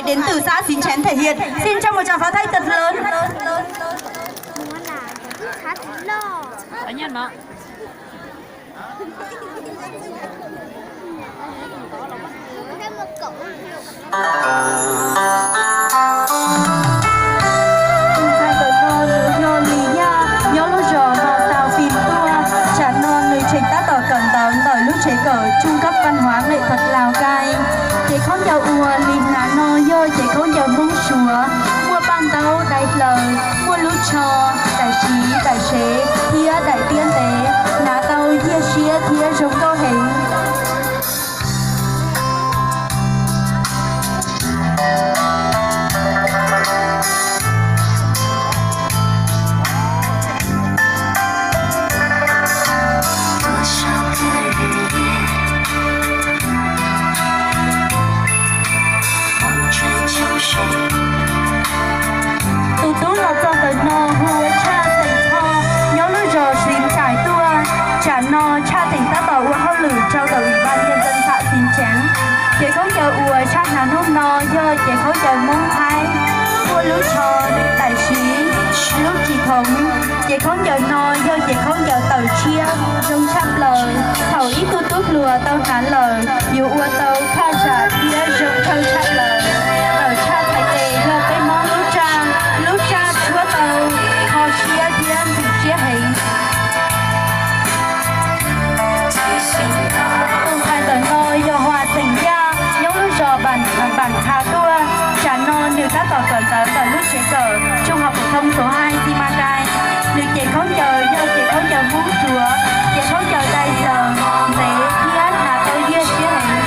Đến từ xã Xín Chén thể hiện. Xin cho một tràng pháo tay thật lớn. Tus ntxhais ntawm no nws yog Lis Yaj, nyob lub zos Mos Xaus Phim Tuaj. Tsam no nws tseem tab tom kawm ntawv ntawm lub tsev kawm Trung cấp văn hóa nghệ thuật Lào Cai. Ces khaub ncaws uas Lis hnav no yog ces khaub ncaws Hmoob Suav, muaj paj ntaub dai hlaws, muaj lub tsho, daim siv, daim sev thiab daim tiab ntev, hnav tau nyiaj siab thiab zoo nkauj heev. Tus tub los txog ntawm no hu ua Tshaj xeem Thoj, nyob lub zos Siv Nchais Tuaj. Tsam no Tshaj tseem tab tom ua hauj lwm rau ntawm Ủy ban Nhân dân xã Xín Chén. Ces khaub ncaws uas Tshaj hnav hnub no yog ces khaub ncaws Hmoob Thaib, muaj lub tsho, daim siv, lub tsis thoov. Ces khaub ncaws no yog ces khaub ncaws tawm tshiab zoo tshaj plaws. Thaum ib tug tub hluas tau hnav lawm yuav ua tau phaj zam thiab zoo kawg tshaj plaws. Ntawm Tshaj txhais tes yog peb Hmoob lub raj, lub raj tshuab tau kho siab thiab ntxim siab heev. Tus ntxhais ntawm no yog Huas xeem Yaj, nyob lub zos Npam Kha Tuaj. Tsam no nws tab tom kawm ntawv ntawm lub tsev kawm Trung học phổ thông số hai Simacai. Nws ces khaub ncaws yog ces khaub ncaws Hmoob Suav, ces khaub ncaws dai hlaws, ntev thiab hnav tau nyiaj siab heev.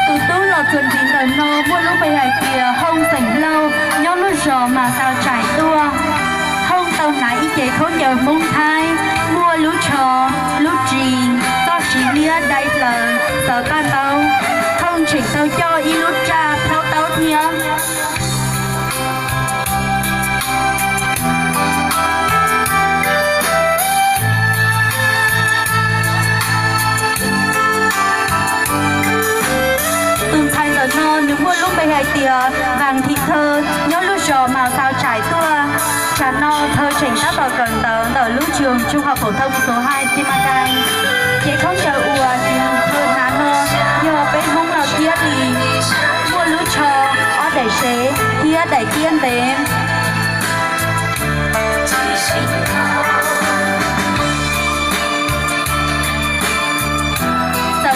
Tus tub los txuas ntxiv ntawm no muaj lub npe hais tias Hooj xeem Lauj, nyob lub zos Mas Xaus Tsaim Tuaj. Hooj tau hnav ib ce khaub ncaws Hmoob Thaib, muaj lub tsho, lub ris, txoj siv liab dai hlaws, xaws paj ntaub. Hooj tseem tau coj ib lub raj thaub taub thiab. Tus ntxhais ntawm no nws muaj lub npe hais tias Vàng Thị Thơ, nyob lub zos Mas Xaus Tsaim Tuaj. Tsam no Thơ tseem tab tom kawm ntawv ntawm lub trường Trung học phổ thông số hai Simacai. Ces khaub ncaws uas Thơ hnav no yog peb Hmoob Lauj Kiab Lis, muaj lub tsho, ob daim sev thiab daim tiab ntev. Txawm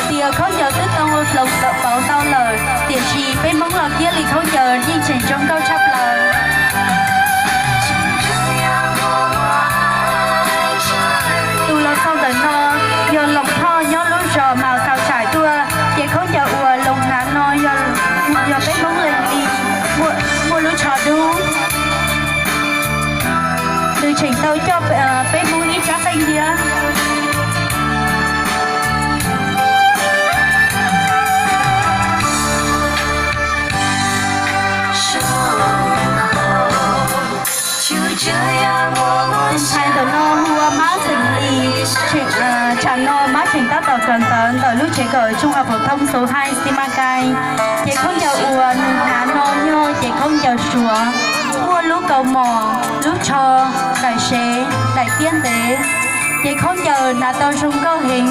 tias khaub ncaws twb tau hloov pauv ntau lawm, tiam sis peb Hmoob Lauj Kiab Lis khaub ncaws yeej tseem zoo nkauj tshaj plaws. Tus los xaus ntawm no yog Loos Thoj, nyob lub zos Mas Xaus Tsaim Tuaj. Ces khaub ncaws uas Loos hnav no yog peb Hmoob Lees Lis, muaj lub tsho dub. Nws tseem tau coj peb Hmoob ib tsab qeej thiab. Tus ntxhais ntawm no hu ua Mab xeem Lis, tsam no Mab tseem tab tom kawm ntawv ntawm lub tsev kawm Trung học phổ thông số hai Simacai. Ces khaub ncaws uas nws hnav no yog ces khaub ncaws Suav, muaj lub kaus mom, lub tsho, daim sev, daim tiab ntev. Ces khaub ncaws hnav tau zoo nkauj heev.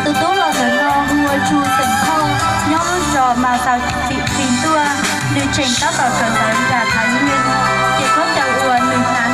Tus tub los ntawm no hu ua Tsu xeem Thoj, nyob lub zos Mas Xaus Tsim Phis Tuaj. Nws tseem tab tom kawm ntawv nram Thái Nguyên. Ces khaub ncaws uas nws hnav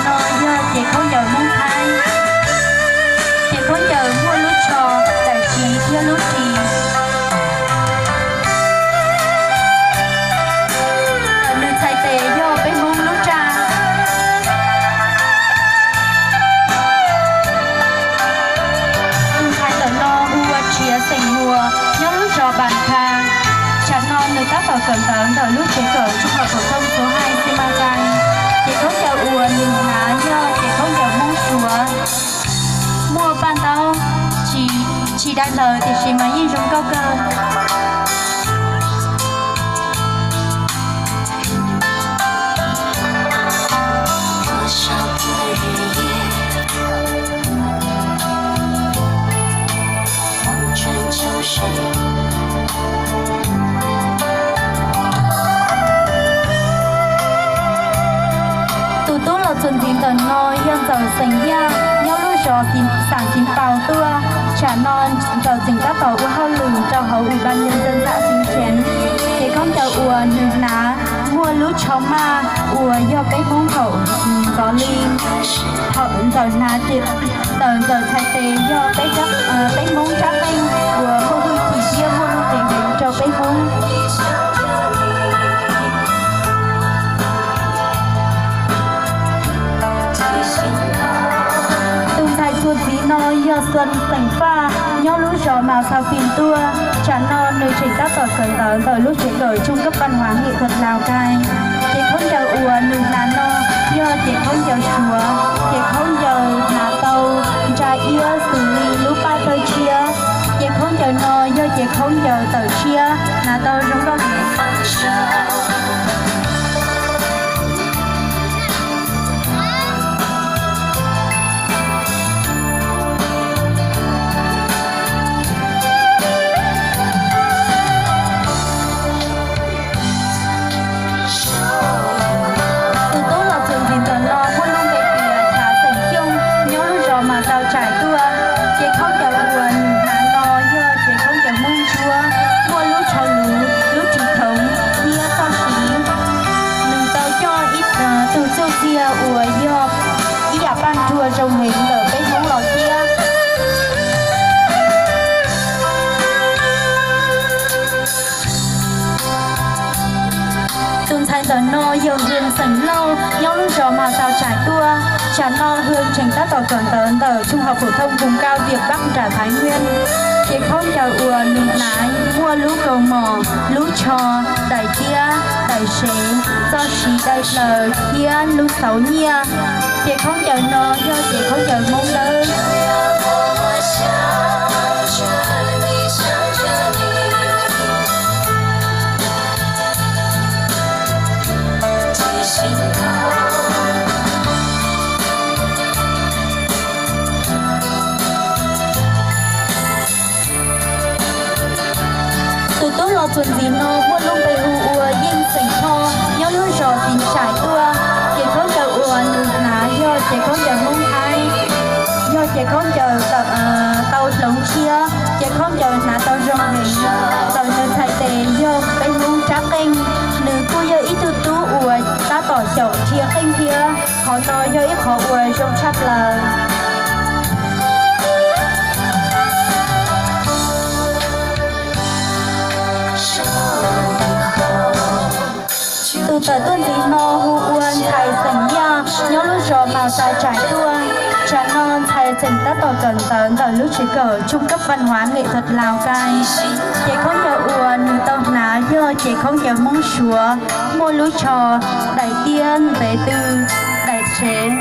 Tiam sis mas yeej zoo nkauj kawg. Tus tub los txuas ntxiv ntawm no yog Ntxawm xeem Yaj, nyob lub zos Xeem Paus tuaj. Tsam no Ntxawm tseem tab tom ua hauj lwm rau hauv Ủy ban nhân dân xã Xín Chén. Ces khaub ncaws uas nws hnav muaj lub tsho maj uas yog peb Hmoob thaum ntxov li. Thaum Ntxawm hnav ces tawm Ntxawm txhais tes yog peb, peb Hmoob rab qeej uas muaj hwj chim thiab muaj lub cev heev rau peb Hmoob. Tus ntxhais txuas ntxiv no yog Xuân xeem Faj, nyob lub zos Màu Xau Phìn tuaj. Tsam no nws tseem tab tom kawm ntawv ntawm lub tsev kawm Trung cấp văn hóa nghệ thuật Lào Cai. Cev khaub ncaws uas nws hnav no yog cev khaub ncaws Suav, cev khaub ncaws hnav tau ntsa iab xws li lub paj tawg tshiab. Cev khaub ncaws no yog cev khaub ncaws tawm tshiab hnav tau zoo nkauj heev. Tus tub los txuas ntxiv ntawm no muaj lub npe tias Thav xeem Xyooj, nyob lub zos Màu Xau Tsais tuaj. Cev khaub ncaws uas nws hnav no yog cev khaub ncaws Hmoob Suav, muaj lub tsho luv, lub ris thoov thiab txoj siv. Nws tau coj ib tug txuj txiag uas yog ib yam paj nruag zoo heev ntawm peb Hmoob los thiab. Tus ntxhais ntawm no yog Hwm xeem Lauj, nyob lub zos Màu Xau Tsais tuaj. Tsam no Hwm tseem tab tom kawm ntawv ntawm Trung học phổ thông vùng cao Việt Bắc nram Thái Nguyên. Cev khaub ncaws uas nws hnav muaj lub kaus mom, lub tsho, daim tiab, daim sev, txoj siv dai plaws thiab lub xauv nyiaj. Cev khaub ncaws no yog cev khaub ncaws Hmoob dawb. Tus tub los txuas ntxiv no muaj lub npe hu ua Yeej xeem Thoj, nyob lub zos Xis Xais tuaj. Cev khaub ncaws uas nws hnav yog cev khaub ncaws Hmoob Thaib, yog cev khaub ncaws tau hloov tshiab. Cev khaub ncaws hnav tau zoo heev, txawm nws txhais tes yog peb Hmoob rab qeej. Nws kuj yog ib tug tub uas tab tom xyaum dhia qeej thiab. Qhov no yog ib qhov uas zoo tshaj plaws. Tus tawm tuaj ntxiv no hu ua ntxhais xeem Yaj, nyob lub zos Màu Xais Tsais tuaj. Tsam no ntxhais tseem tab tom kawm ntawv ntawm lub tsev kawm Trung cấp văn hóa nghệ thuật Lào Cai. Cev khaub ncaws uas nws tau hnav yog cev khaub ncaws Hmoob Suav, muaj lub tsho, daim tiab, ntev tw, daim tsev.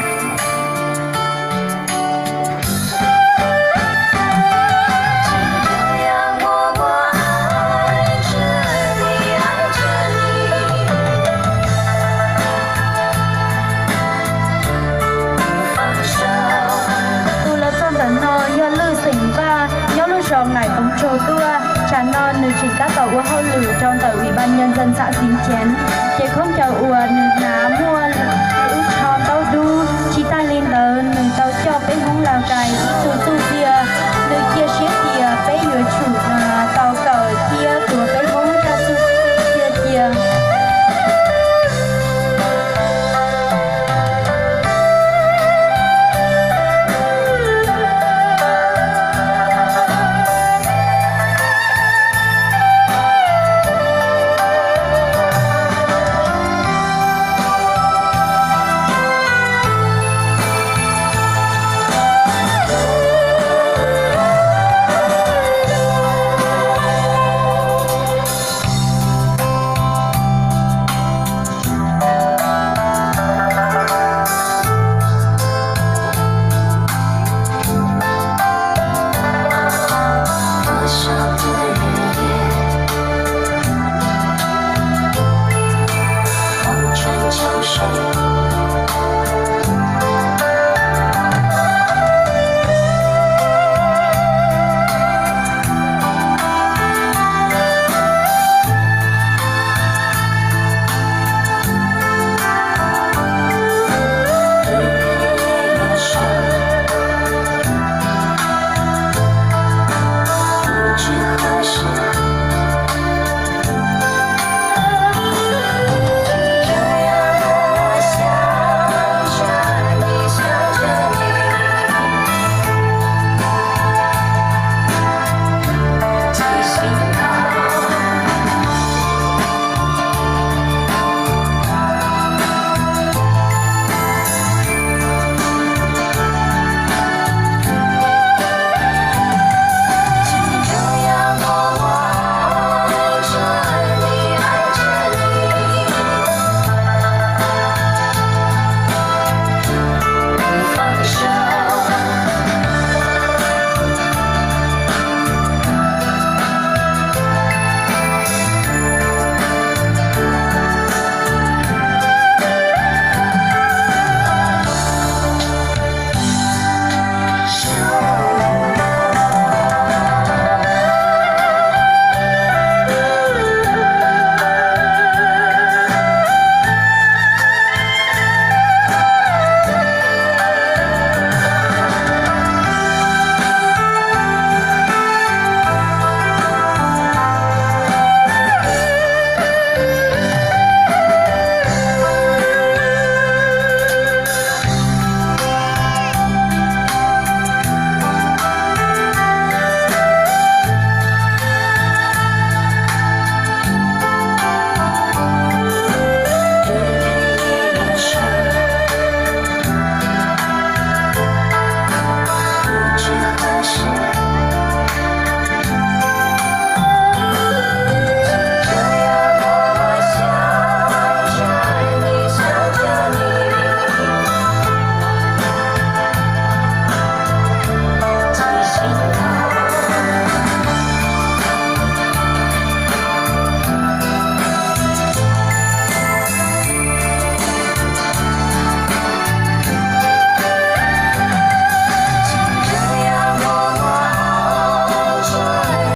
Tus los txog ntawm no yog Lwj xeem Vaj, nyob lub zos Ngais Poov Tsaug tuaj. Tsam no nws tseem tab tom ua hauj lwm rau ntawm Ủy ban nhân dân xã Xis Chén. Cev khaub ncaws uas nws hnav muaj